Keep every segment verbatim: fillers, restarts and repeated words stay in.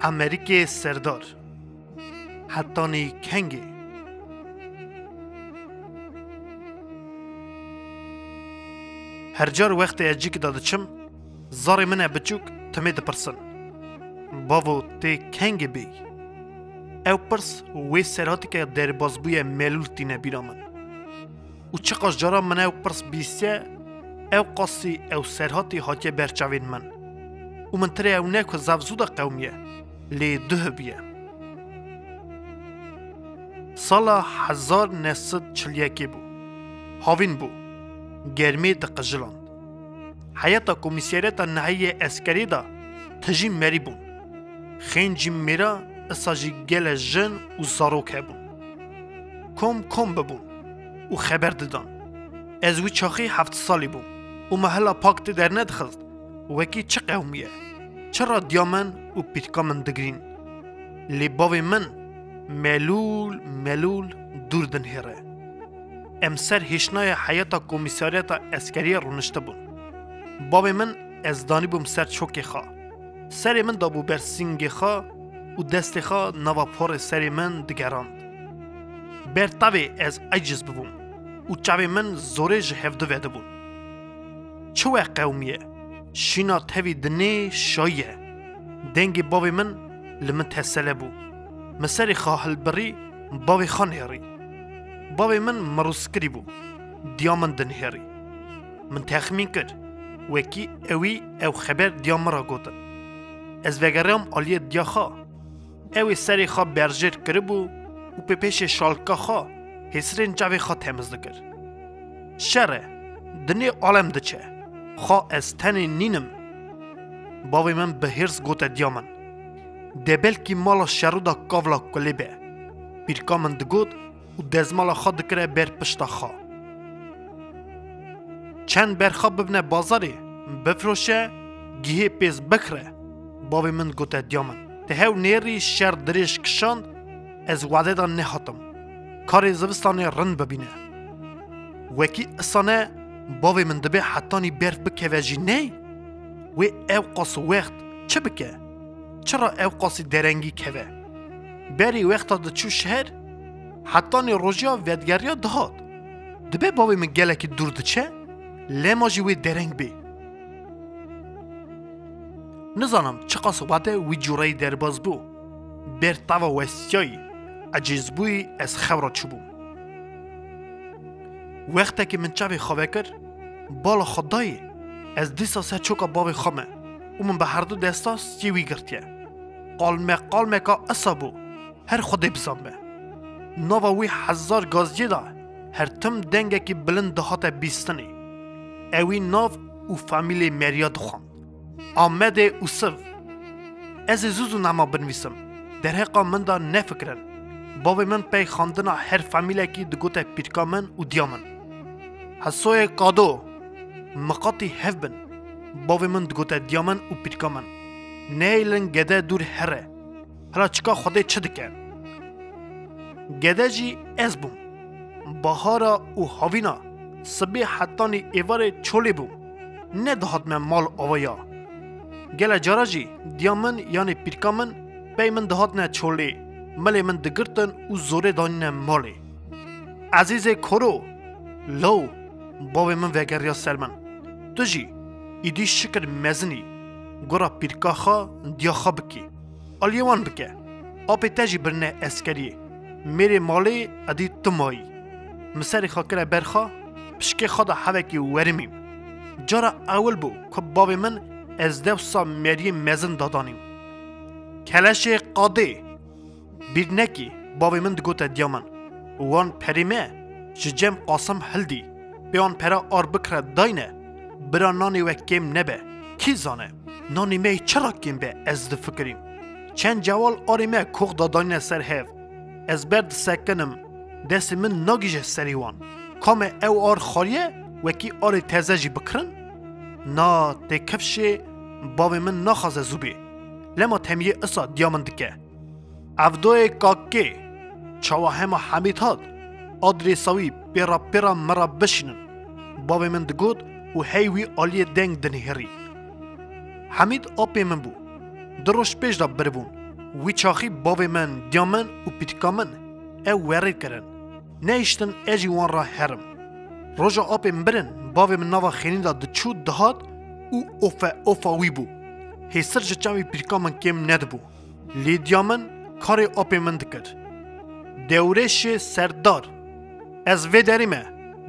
Emerîkê Serdar. Hetanî kengê? Her car wextê ez cîkê de diçim, zarê min e biçûk timê dipirsin: "Bavo, tê kengê bêyî?" Ew pirs wê serhatîke derbazbûye melûl tîne bîra min. Û çiqas caran min ew pirs bîstiye, ew qasî ew serhatî hatiye ber çavên min. Û min tirê ew ne ku zaf zû de qewimiye, lê duh bûye. Sala hezar neh sed çil yekê bû. Havîn bû. Germê diqijiland. Heyeta komîsyareta neheyê eskerî de tijî merî bûn. Xêncî mêra, isa jî gele jin û zarok hebûn. Kom kom bibûn û xeber didan. Ez wî çaxî heft salî bûm û me hela pak tê dernedixist, wekî çi qewimiye, çira diya min û pîrka min digirîn. Lê bavê min melûl melûl dûr dinihêre. Em ser hêşnaya heyeta komîsyareta eskeriyê rûniştibûn. Bavê min ez danîbûm ser çokê xwe. Serê min dabû ber sîngê xwe û destê xwe nava porê serê min digerand. Ber tavê ez eciz bibûm û çavê min zorê ji hevdu vedibûn. Çi we qewimiye? Şîna tevî dinê şayiye. Dengê bavê min li min tesele bû. Min serê xwe hilbirî, bavê xwe nêrî. Bavê min mirûskirî bû. Diya min dinihêrî. Min texmîn kir, wekî ewî ew xeber diya min re gotin. Ez vegeriyam aliyê diya xwe. Ew ê serê xwe berjêr kiribû û pê pêşê şalika xwe hêsirên çavê xwe temiz dikir. Şer e, dinê alem diçe. Xwe ez tenê nînim. Bavê min bi hêrs gote diya min: "De belkî mala şerû de kavla kulê be." Pîrka min digot û dezmala xwe dikire ber pişta xwe. "Çend berxa bibne bazarê, bifiroşe, gihê pêz bikire." Bavê min gote diya min: "Te hew nêrî şer dirêj kişand, ez wade de nehatim. Karê zivistanê rind bibîne." Wekî isane bavê min dibê hetanî berf bikeve jî ney, wê ew qas wext çi bike? Çira ew qasî derengî keve? Berî wexta diçû şeher, hetanî rojiya vedgeriya dihat. Dibe bavê min gelekî dûr diçe, lema jî wê dereng bê. Nizanim çiqas wade wî cûreyî derbaz bû. Ber tava westiyayî, ecêzbûyî ez xew re çûbûm. Wextekî min çavê xwe vekir, bala xwe dayê, ez dîsa ser çoka bavê xwe me û min bi herdu desta stiyê wî girtiye. Qalme qalmeka isa bû, her Xwedê bizanbe. Nava wî hezar gaziyê de her tim dengekî bilind dihate bîstinê. Ewî nav û famîlê meriya dixwend. Amedê û Siv. Ez ê zû zû nema binivîsim. Derheqa min de nefikirin. Bavê min pey xwendina her famîlekî digote pîrka min û diya min: "Hesoyê Kado, miqatî hev bin." Bavê min digote diya min û pîrka min: "Nehêlin gede dûr here. Hela çika Xwedê çi dike?" Gede jî ez bûm. Bahara û havîna, sibê hetanî êvarê çolê bûm. Nedihatime mal avaya. Gele cara jî diya min yanê pîrka min pey min dihatine çolê, milê min digirtin û zorê danîne malê. "Ezîzê koro, law, bavê min vegeriya ser min. Tu jî îdî şikir mezin î, gora pîrka xwe, diya xwe bikî. Aliyê wan bike. Apê te jî birine eskeriyê. Mêrê malê edî tu mayî." Min serê xwe kire ber xwe, pişkê xwe de hevekî werimîm. Cara ewil bû ku bavê min ez dewsa meriyê mezin dadanîm. "Keleşê qadê, bîr nekî, bavê min digote diya min. Wan perê me ji cem Qasim hildî, pê wan pera ar bikire dayne, bira nanê we kêm nebe. Kî zane, nanê me yê çira kêm be, ez difikirîm. Çend cewal arê me kox dadanîne ser hev. Ez ber disekinim, destê min nagihîje serê wan. Kame ew ar xariye, wekî arê teze jî bikirin?" Na têkifşê bavê min naxwaze zû bê. Lema temiyê isa diya min dike. "Evdoyê kakê, çawa hema Hemîd hat, adrêsa wî pêra pêra min re bişînin." Bavê min digot û hey wî aliyê deng dinihêrî. Hemîd apê min bû. Du roj pêş de biribûn. Wî çaxî bavê min, diya min û pîrka min ew werê kirin. Nehiştin ez jî wan re herim. Roja apê min birin, bavê min nava xênî de diçû dihat û ofe ofa wî bû. Hêsir ji çavê pîrka min kêm nedibû. Lê diya min karê apê min dikir. Dewrêşê serdar. Ez vê derê me.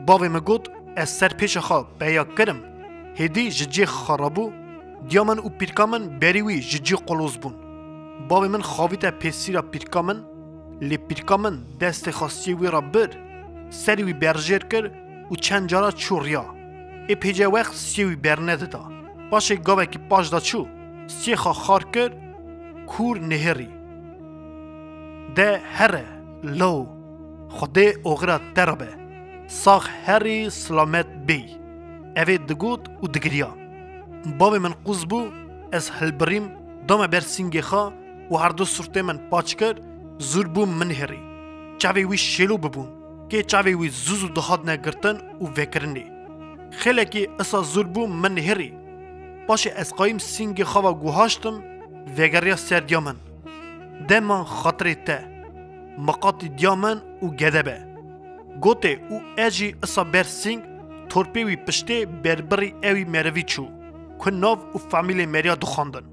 Bavê min got, ez ser pêşa xwe peya kirim. Hêdî ji cê xwe rabû, diya min û pîrka min berî wî ji cî qoloz bûn. Bavê min xavîte pêsîra pîrka min, lê pîrka min destê xwe stiyê wî re bir, serê wî berjêr kir û çend cara çû riya. Ê pêce wext stiyê wî bernedida. Paşê gavekî paş de çû, stiyê xwe xar kir, kûr nihêrî. De here, law, Xwedê oxira te re be. Sax herî silamet bêy. Ev ê digot û digiriya. Bavê min qûz bû, ez hilbirîm, dame ber sîngê xwe û herdu sûrtê min paç kir, zûr bû min hêrî. Çavê wî şêlo bibûn. Kê çavê wî zû zû dihatine girtin û vekirinê. Xêlekî isa zûr bû min hêrî. Paşê ez qayîm sîngê xwe ve guhaştim, vegeriya ser diya min. Dema xatirê te, miqatî diya min û gede be. Gotê û ez jî isa ber sîng, torpê wî piştê berbirî ewî merivî çû, ku nav û famîlê meriya dixwandin.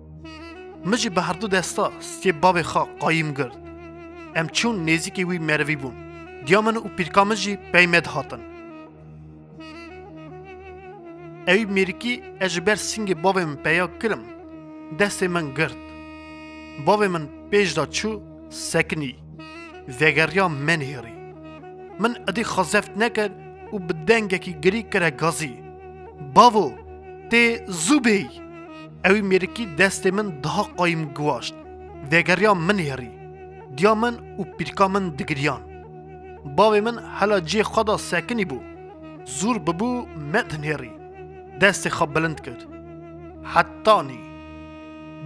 Min jî bi herdu desta stê bavê xwe qayîm girt. Em çûn nêzîkî wî merivî bûn. Diya min û pîrka min jî pey me dihatin. Ewî mêrikî ez ji ber singê bavê min peya kirim, destê min girt. Bavê min pêş de çû sekinî, vegeriya min hêrî. Min edî xwe zeft nekir û bi dengekî girî kire gazî. Bavo, tê zû bêy! Ewî mêrikî destê min daha qayîm guwaşt. Vegeriya min hêrî. Diya min û pîrka min digiriyan. Bavê min hela cê xwe de sekinî bû. Zûr bibû me dinêrî. Destê xwe bilind kir. Hetanî.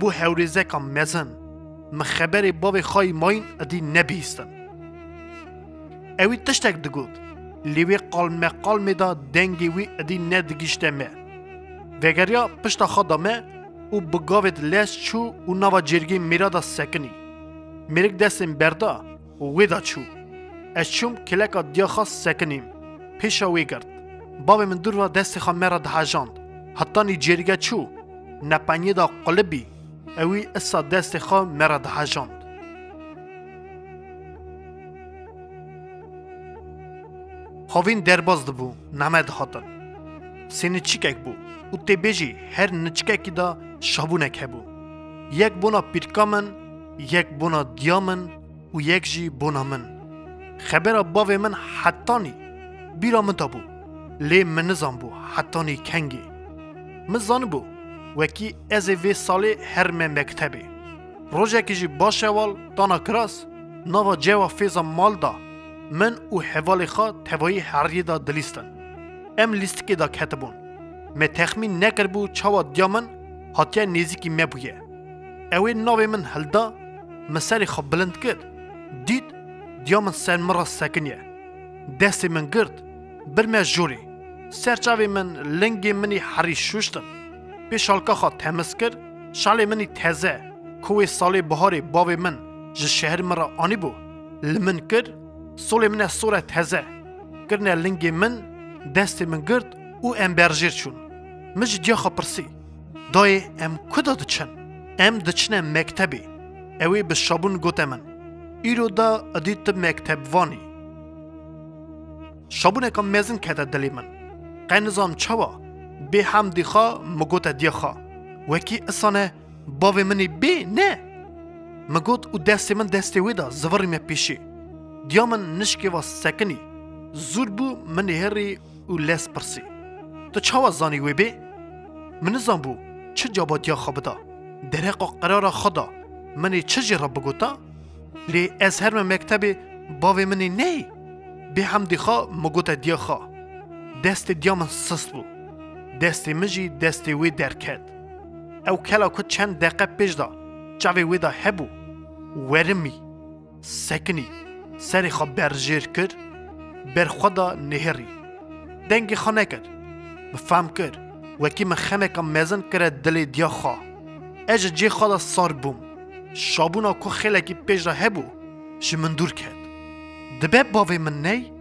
Bû hewrêzeka mezin. Min xeberê bavê xwe yî mayîn edî nebihîstin. Ewî tiştek digot, lê wê qalmeqalmê de dengê wî edî nedigihîşte me. Vegeriya pişta xwe da me û bi gavê di lez çû û nava cêrgê mêra de sekinî. Mêrik destên berda û wê de çû. Ez çûm kileka diya xwe sekinîm. Pêşa wê girt. Bavê min dûr ve destê xwe me re dihejand. Hetanî cêrge çû. Nepenyê de qulibî. Ewî isa destê xwe me re dihejand. Havîn derbas dibû, name dihatin. Sê niçikek bû û tê bêjî her niçikekî de şabûnek hebû. Yek bona pîrka min, yek bona diya min û yek jî bona min. Xebera bavê min hetanî bîra min de bû, lê min nizanbû hetanî kengê. Min zanibû, wekî ez ê vê salê herime mektebê. Rojekê jî baş heval tana kiras, nava cewa fêza mal da, min û hevalê xwe tevayî heriyê de dilîstin. Em lîstikê de ketibûn. Me texmîn nekiribû çawa diya min hatiye nêzîkî me bûye. Ew ê navê min hilda, min serê xwe bilind kir, dît diya min ser min re sekiniye. Destê min girt, bir me jorê. Ser çavê min lingê min î herî şûştin. Pê şalka xwe temiz kir, şalê min î teze, ku wê salê biharê bavê min ji şehir min re anîbû, li min kir, solê min e sore teze. Kirine lingê min, destê min girt û em berjêr çûn. Min ji diya xwe pirsî, dayê em ku de diçin? Em diçine mektebê. Ew ê bi şabûn gote min, îro de edî tu mektebvan î. Şabûneka mezin kete dilê min. Qey nizam çawa, bê hemdî xwe min gote diya xwe. Wekî isane bavê min î bê ne? Min got û destê min destê wê de zivirî me pêşê. Diya min nişkê ve sekinî. Zûr bû min ê herî û lez pirsî. Tu çawa zanî wê bê? Min nizanbû çi caba diya xwe bida. Dereqa qerara xwe da. Min ê çi jê re bigota? Lê ez herme mektebê bavê min ê neyê. Bê hemdî xwe min gote diya xwe. Destê diya min sist bû. Destê min jî destê wê derket. Ew kela ku çend deqe pêş de çavê wê de hebû, werimî. Sekinî, serê xwe berjêr kir, ber xwe de nihêrî. Dengê xwe nekir. Min fehm kir, wekî min xemeka mezin kire dilê diya xwe. Ez ji cê xwe de sar bûm. Şabûna ku xêlekî pêş de hebû, ji min dûr ket. Dibe bavê min ney?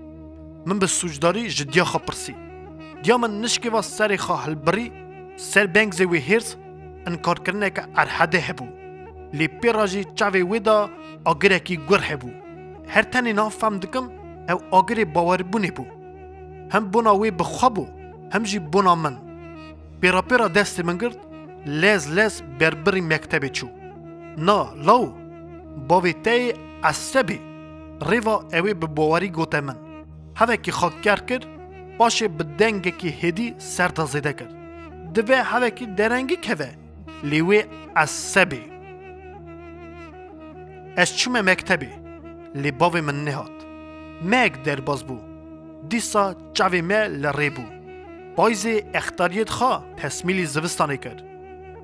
Min bi sûcdarî ji diya xwe pirsî. Diya min nişkêva serê xwe hilbirî, ser bengzê wê hêrs, inkarkirineke erhedê hebû. Lê pê re jî çavê wê de agirekî gur hebû. Her tenê niha fem dikim, ew agirê bawerbûnê bû. Hem bona wê bi xwe bû, hem jî bona min. Pêra pêra destê min girt, lez lez berbirî mektebê çû. Na, law, bavê te yê Esebê, rêva ew ê bi bawerî gote min. Hevekî xwe ker kir, paşê bi dengekî hêdî ser de zêde kir. Dibe hevekî derengî keve, lê wê Esebê. Ez çûme mektebê, lê bavê min nehat. Meyek derbas bû. Dîsa çavê me li rê bû. Payzê extariyê dixa tesmîlî zivistanê kir.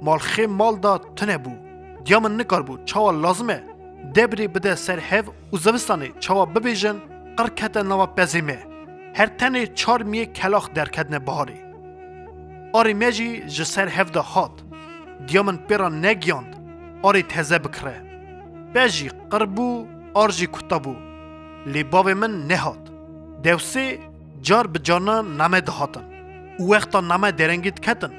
Malxê mal da tune bû. Diya min nikarbû çawa lazim e debrê bide ser hev û zivistanê çawa bibêjin qir kete nava pezê me. Her tenê çar miyê kelax derketine biharê. Arê me jî ji ser hev de hat. Diya min pê re negiyand arê teze bikire. Pez jî qir bû, ar jî kuta bû. Lê bavê min nehat. Dewsê car bi carna name dihatin û wexta name derengî diketin,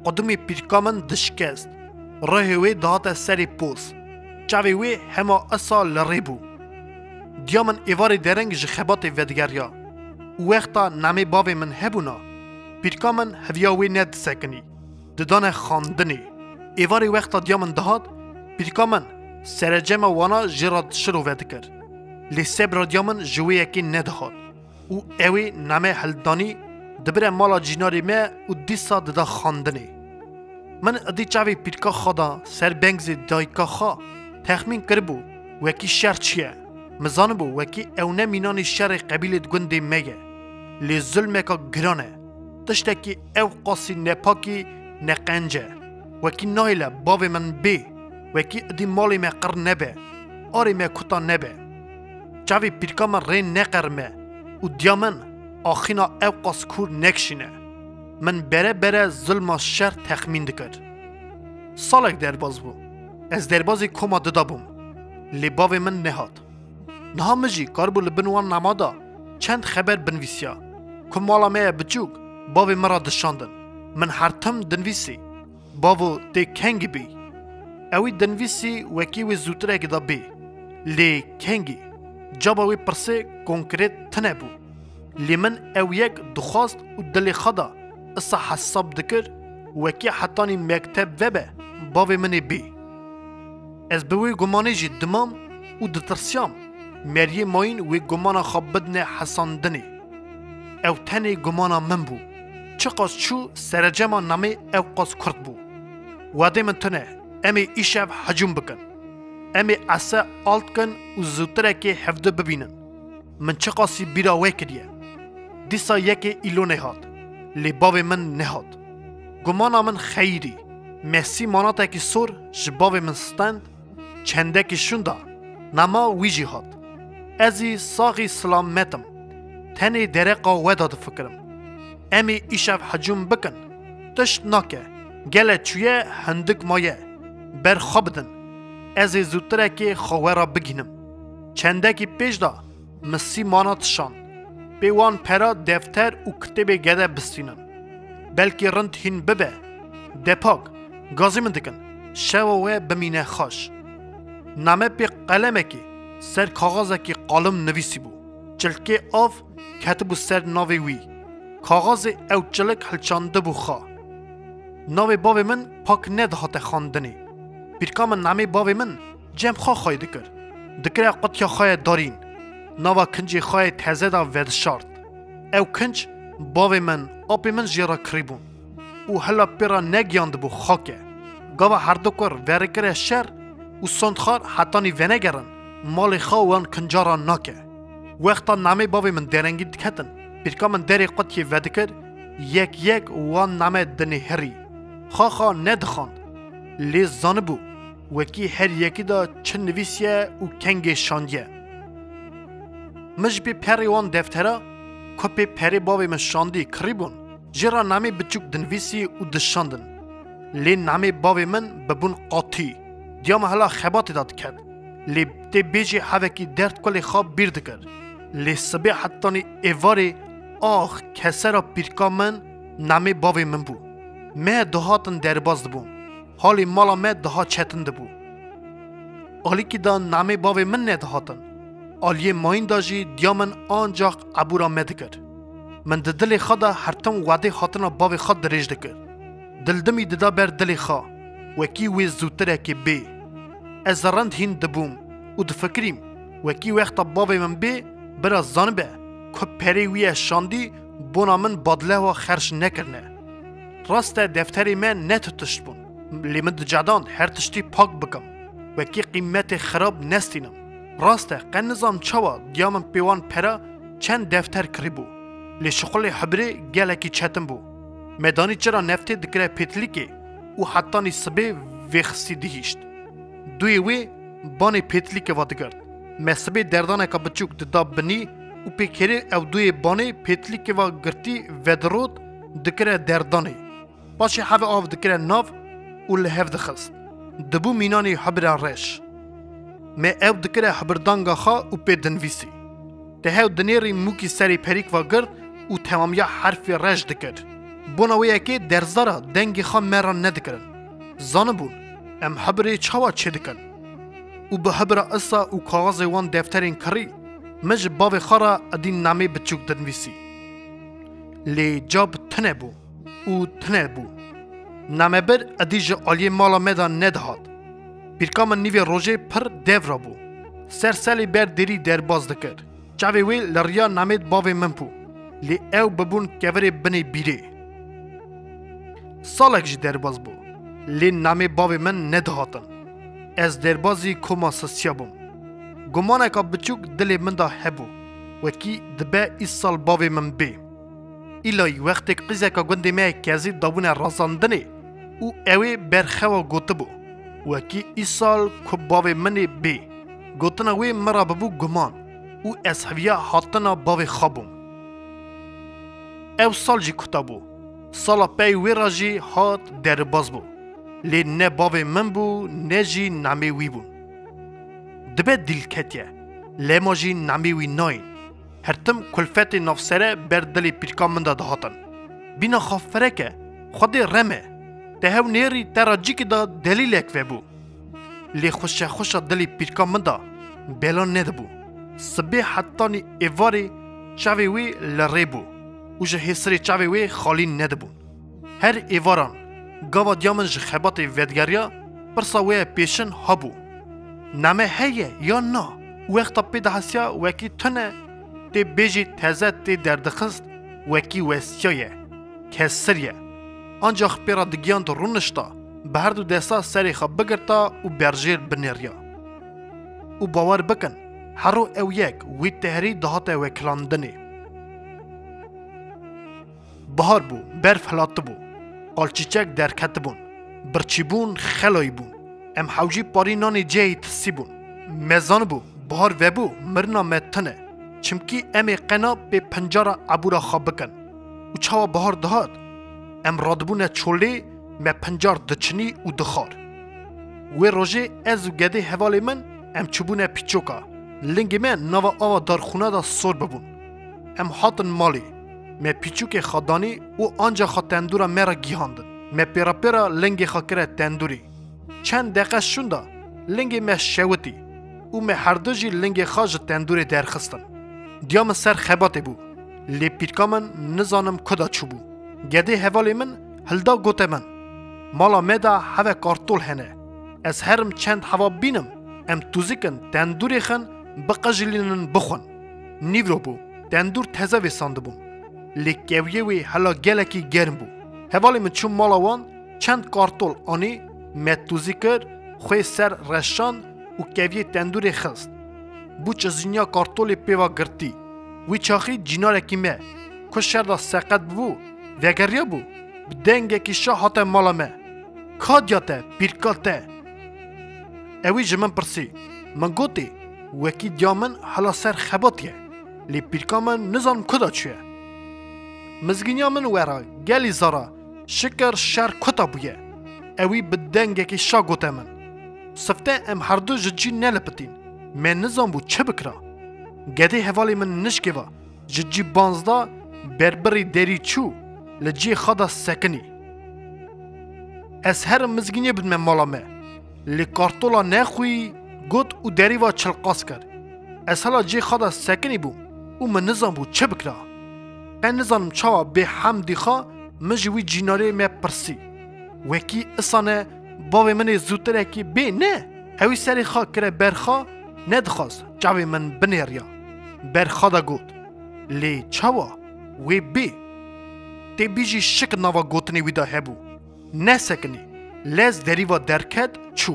qudimê pîrka min dişkest. Rihê wê dihate serê poz. Çavê wê hema isa li rê bû. Diya min êvarê dereng ji xebatê vedigeriya û wexta namê bavê min hebûna, pîrka min heviya wê nedisekinî, didane xandinê. Êvarê wexta diya min dihat, pîrka min serecema wana jê re şiro vedikir. Lê sebra diya min ji wê yekê nedihat û ew ê name hildanî dibire mala cînarê me û dîsa dida xandinê. Min idî çavê pîrka xwe da ser bengzê dayika xwe, texmîn kiribû wekî şer çi ye. Min zanibû wekî ew ne mînanî şerê qebîlê di gundê me ye. Lê zulmeka giran e. Tiştekî ew qasî nepakî neqenc e. Wekî nahêle bavê min bê. Wekî idî malê me qir nebe. Arê me kuta nebe. Çavê pîrka min rê neqerime û diya min axîna ew qas kûr nekişîne. Min bere bere zilma şer texmîn dikir. Salek derbaz bû. Ez derbazî koma dida bûm. Lê bavê min nehat. Niha min jî karibû li bin wan nama de çend xeber binivîsiya. Ku mala me ye biçûk, bavê min re dişandin. Min her tim dinivîsî. Bavo, tê kengî bî? Ewî dinivîsî wekî wê zûtirekî de bê. Lê kengî? Caba wê pirsê konkret tune bû. Lê min ew yek dixwast û dilê xwe de isa hesab dikir, wekî hetanî mekteb vebe, bavê min ê bê. Ez bi wê gumanê jî dimam û ditirsiyam meriyê mayîn wê gumana xwe bidine hesandinê. Ew tenê gumana min bû. Çiqas çû serecema namê ew qas kurt bû. Wadê min tune, em ê îşev hicûm bikin. Em ê ese alt kin û zûtirekê hevdu bibînin. Min çiqasî bîra wê kiriye. Dîsa yekê îlonê hat, lê bavê min nehat. Gumana min xeyirî. Me sî manatekî sor ji bavê min stend, çendekî şûnda, nama wî jî hat. Ez î saxî silamet im. Tenê dereqa we de difikirim. Em ê îşev hicûm bikin. Tişt nake. Gele çûye hindik maye. Ber xwe bidin. Ez ê zûtirekê xwe we re bigînim. Çendekî pêş de min sî mana tişan. Pê wan pera defter û kitêbê gede bistînin. Belkî rind hîn bibe. Depak, gazî min dikin. Şewa we bimîne xaş. Name pê qelemekî ser kaxezekî qalim nivîsîbû. Çilkê av ketibû ser navê wî. Kaxezê ew çilik hilçandibû xwe. Navê bavê min pak nedihate xandinê. Pîrka min namê bavê min cem xwe xwey dikir. Dikire qutiya xwe ye darîn. Nava kincê xwe ye teze de vedişart. Ew kinc bavê min, apê min jê re kirîbûn. Û hela pê re negiyandibû xake. Gava herdu kur verikire şer û sondxar hetanî venegerin, malê xwe wan kinca re nake. Wexta namê bavê min derengî diketin, pîrka min derê qutiyê vedikir, yek yek wan name dinêhirî. Xaxa nedixand. Lê zanibû, wekî her yekî de çi nivîsiye û kengê şandiye. Min ji pê perê wan deftera, ku pê perê bavê min şandî kirîbûn, jê re namê biçûk dinivîsî û dişandin. Lê namê bavê min bibûn qatî, Diya min hela xebatê de diket. Lê tê bêjî hevekî derd kulê xwe bîr dikir. Lê sibê hetanî êvarê ax kesera pîrka min namê bavê min bû. Me dihatin derbas dibûn. Halê mala me daha çetin dibû. Alîkî de namê bavê min nedihatin. Aliyê mayîn de jî diya min ancax ebûra me dikir. Min di dilê xwe de hertim wedê hatina bavê xwe dirêj dikir. Dildimî dida ber dilê xwe, wekî wê zûtirekê bê. Ez rind hîn dibûm û difikirîm, wekî wexta bavê min bê, bira zanibe ku perê wî ye şandî bona min badlewa xerc nekirine. Rast e, defterê me ne tu tişt bûn. Lê min dicedand her tiştî pak bikim. Wekî qîmetê xirab nestînim. Rast e, qe nizam çawa diya min pê wan pera çend defter kirîbû. Lê şixulê hibirê gelekî çetin bû. Me danî çira neftê dikire pêtlîkê û hetanî sibê vêxistî dihîşt. Duyê wê banê pêtlîkê va digirt. Me sibê derdaneka biçûk dida binî û pê kerê ew duyê banê pêtlîkê va girtî vedirot dikire derdanê. Paşê hevê av dikire nav û li hev dixist. Dibû mînanê hibira reş. Me ew dikire hibirdanga xwe û pê dinivîsî. Te hew dinêrî mûkî serê perîk va girt û temamiya herfê reş dikir. Bona wê yekê derzara dengê xwe me re nedikirin. Zanibûn, em hibirê çawa çêdikin. Û bi hibira isa û kaxizê wan defterên kirî, min ji bavê xwe re edî namê biçûk dinivîsî. Lê cab tune bû û tune bû. Namebir edî ji aliyê mala me de nedihat. Pîrka min nîvê rojê pir dev rabû. Ser selê ber derî derbas dikir. Çavê wê li riya namê bavê min bû. Lê ew bibûn kevirê binê bîrê. Salek jî derbas bû. Lê namê bavê min nedihatin. Ez derbazî koma sisiya bûm. Gumaneka biçûk dilê min de hebû. Wekî dibe îsal bavê min bê. Îlayî wextê qîzeka gundê me kezî dabûne razandinê û ew ê berxewa gotibû, wekî îsal ku bavê min ê bê. Gotina wê min re bibû guman û ez heviya hatina bavê xwe bûm. Ew sal jî kuta bû. Sala pey wê re jî hat derbas bû. Lê ne bavê min bû, ne jî namê wî bûn. Dibe dîl ketiye, lema jî namê wî nayên. Her tim kulfetê navsere ber dilê pîrka min de dihatin. Bîna xwe fireke, Xwedê rem e. Te hew nêrî te re cîkî de delîlek vebû. Lê xweşe xweşa dilê pîrka min de bela nedibû. Sibê hetanî êvarê çavê wê li rê bû û ji hêsirê çavê wê xalî nedibûn. Her êvaran gava diya min ji xebatê vedigeriya, pirsa wê ye pêşin habû. Name heye ya na? Wexta pê dihesiya wekî tune, tê bêjî teze tê derdixist, wekî westiyaye, kesiriye. Ancax pê re digiyand rûnişta, bi her du desta serê xwe bigirta û berjêr binêriya. Û bawer bikin, hero ew yek wî tehrî dihate wekilandinê. Bihar bû, berf hilatibû. Qalçîçek derketibûn. Birçîbûn, xelayî bûn. Em hewcî parî nanê cihê tisî bûn. Me zanibû, bihar vebû, mirina me tune. Çimkî em ê qena pê pincara ebûra xwe bikin. Û çawa bihar dihat, em radibûne çolê, me pincar diçinî û dixwar. Wê rojê ez û gedê hevalê min em çûbûne pîçoka. Lingê me nava ava darxûna de sor bibûn. Em hatin malê. Me pîçûkê xwe danî û anca xwe tendûra me re gihandin. Me pêra pêra lingê xwe kire tendûrê. Çend deqe şûnda lingê me şewitî û me herdu jî lingê xwe ji tendûrê derxistin. Diya min ser xebatê bû. Lê pîrka min nizanim ku de çûbû. Gedê hevalê min hilda gote min, mala me de heve kartol hene. Ez herim çend heva bînim, em tûzikin tendûrê xin, biqejilînin bixwin. Nîvro bû, tendûr teze vêsandibûn. Lê keviyê wê hela gelekî germ bû. Hevalê min çû mala wan, çend kartol anî, me tûzî kir, xwê ser reşand û keviyê tendûrê xist. Bû çizîniya kartolê pê ve girtî. Wî çaxî cînarekî me, ku şer de seqet bûbû, vegeriyabû, bi dengekî şa hate mala me. Ka diya te, pîrka te? Ewî ji min pirsî. Min gotî, wekî diya min hela ser xebatî ye. Lê pîrka min nizanim ku de çûye. Mizgîniya min wera, gelî zara, şikir şer kuta bûye. Ewî bi dengekî şa gote min. Sifte em herdu ji cî nelipitîn. Me nizanbû çi bikira. Gedê hevalê min nişkeva, ji cî banzda berbirî derî çû, li cihê xwe de sekinî. Ez herim mizgînê bidime mala me. Lê kartola nexwî got û derî ve çilqas kir. Ez hela cihê xwe de sekinî bûm û min nizanbû çi bikira. Qe nizanim çawa bê hemdî xwe min ji wî cînarê me pirsî. Wekî isane bavê min ê zûtirekî bê ne, ewî serê xwe kire ber xwe, nedixwast çavê min binêriya. Ber xwe de got, lê çawa wê bê? Tê bîjî şik nava gotinê wî de hebû. Nesekinî, lez derî ve derket çû.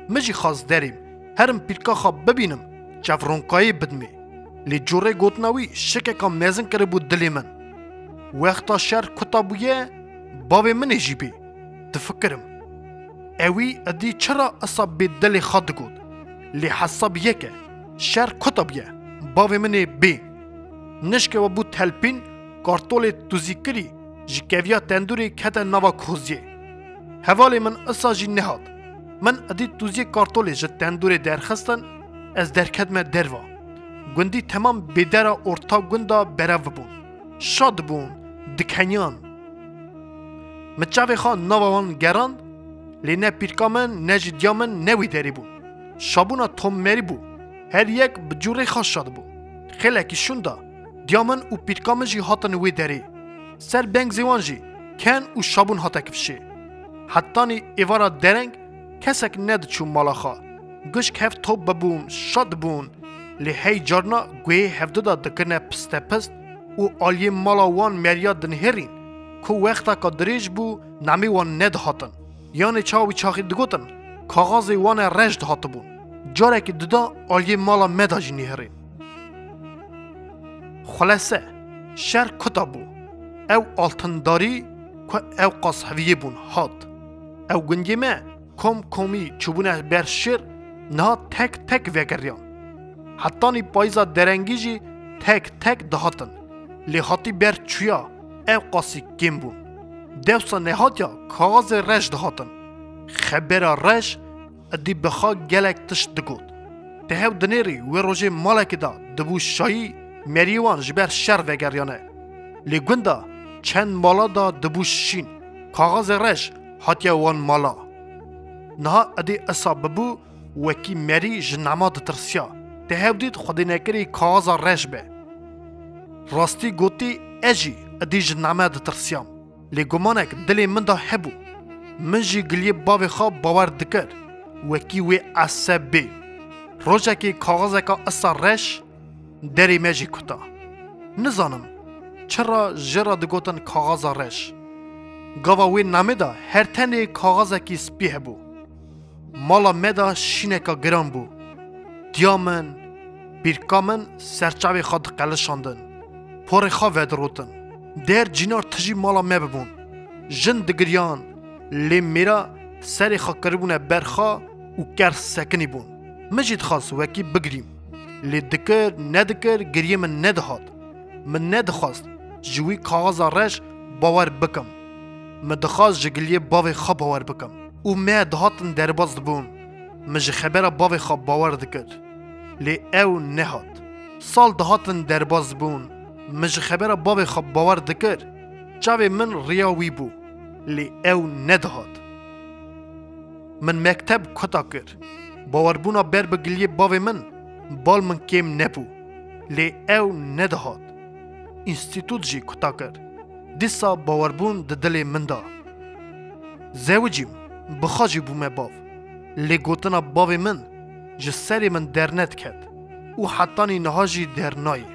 Min jî xwest derêm, herim pîrka xwe bibînim, çevronkayê bidimê. Lê corê gotina wî şikeka mezin kiribû dilê min. Wexta şer kuta bûye, bavê min ê jî bê. Difikirim. Ewî edî çira esa bê dilê xwe digot. Lê hesab yek e. Şer kuta bûye. Bavê min ê bê. Nişke we bû telpîn, kartolê tuzîkirî ji keviya tendûrê kete nava koziyê. Hevalê min isa jî nehat. Min edî tuziyê kartolê ji tendûrê derxistin, ez derketime derva. Gundî temam bêdera orta gunda berev bûn. Şa dibûn, dikeniyan. Min çavê xwe nava wan gerand, lê ne pîrka min, ne jî diya min ne wê derê bûn. Şabûna Tom Merî bû. Her yek bi cûrê xwe şa dibû. Xêlekî şûnda, diya min û pîrka min jî hatin wê derê. Ser bengzê wan jî ken û şabûn hate kifşê. Hetanî êvara dereng kesek nediçû mala xwe. Gişk hev top bibûn, şa dibûn. Lê hey carna guhê hevdu de dikirine pistepist û aliyê mala wan meriya dinihêrîn ku wexteka dirêj bû namê wan nedihatin. Yanê çawa wî çaxî digotin, kaxazê wan e reş dihatibûn. Carekî dida aliyê mala me de jî nihêrîn. Xulese, şer kuta bû. Ew altindarî ku ew qas heviyê bûn hat. Ew gundiyê me kom komî çûbûne ber şêr, niha tek tek vegeriyan. Hetanî payîza derengî jî tek tek dihatin. Lê hatî ber çûya ew qasî kêm bûn. Dewsa nehatiya kaxazê reş dihatin. Xebera reş edî bi xwe gelek tişt digot. Tehew dinêrî wê rojê malekê de dibû şayî meriyê wan ji ber şer vegeriyane. Lê gunda çend mala de dibû şîn. Kaxazê reş hatiye wan mala. Niha edî esa bibû wekî merî ji nema ditirsiya. Tehew dît xwedê nekirî kaxaza reş be. Rastî gotî ez jî edî ji name ditirsiyam. Lê gumanek dilê min de hebû. Min jî giliyê bavê xwe bawer dikir. Wekî wê ese bê. Rojekê kaxezeka isa reş derê me jî kuta. Nizanim çira jê re digotin kaxeza reş. Gava wê namê de her tenê kaxezekî spî hebû. Mala me de şîneka giran bû. Diya min, pîrka min serçavê xwe diqelişandin. Porê xwe vedirotin. Der cînar tijî mala me bibûn. Jin digiriyan, lê mêra serê xwe kiribûne ber xwe û ker sekinî bûn. Min jî dixwest wekî bigirîm. Lê dikir, nedikir, giriyê min nedihat. Min nedixwest ji wî kaxeza reş bawer bikim. Min dixwest ji giliyê bavê xwe bawer bikim. Û me dihatin derbas dibûn. Min ji xebera bavê xwe bawer dikir. Lê ew nehat. Sal dihatin derbas dibûn. Min ji xebera bavê xwe bawer dikir. Çavê min riya wî bû. Lê ew nedihat. Min mekteb kuta kir. Bawerbûna ber bi giliyê bavê min, bal min kêm nebû. Lê ew nedihat. Înstîtût jî kuta kir. Dîsa bawerbûn di dilê min de. Zewicîm, bi xwe jî bûme bav. Lê gotina bavê min ji serê min dernediket û hetanî niha jî dernayê.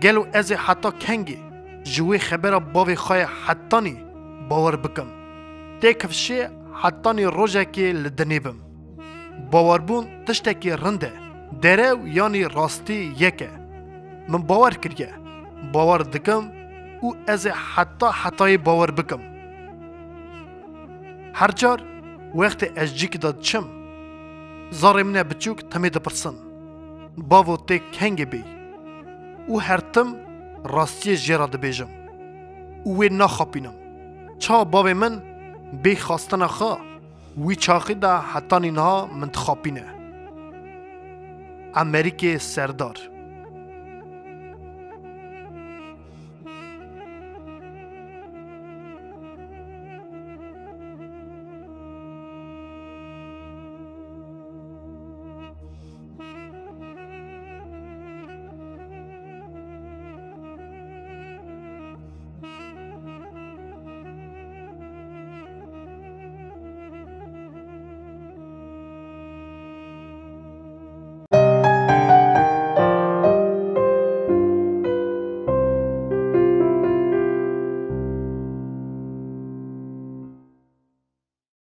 Gelo ez ê heta kengê ji wê xebera bavê xwe ye hetanî bawer bikim? Tê kifşê hetanî rojekê li dinê bim. Bawerbûn tiştekî rind e. Derew yanî rastî yek e. Min bawer kiriye. Bawer dikim û ez ê heta hetayê bawer bikim. Her car wextê ez cîkî de diçim, zarê min e biçûk timê dipirsin, bavo tê kengê bêyî? Û her tim rastiyê jê re dibêjim û wê naxapînim. Çawa bavê min bê xastina xwe Wî çaxî de hetanî niha min dixapîne. Emerîkê Serdar.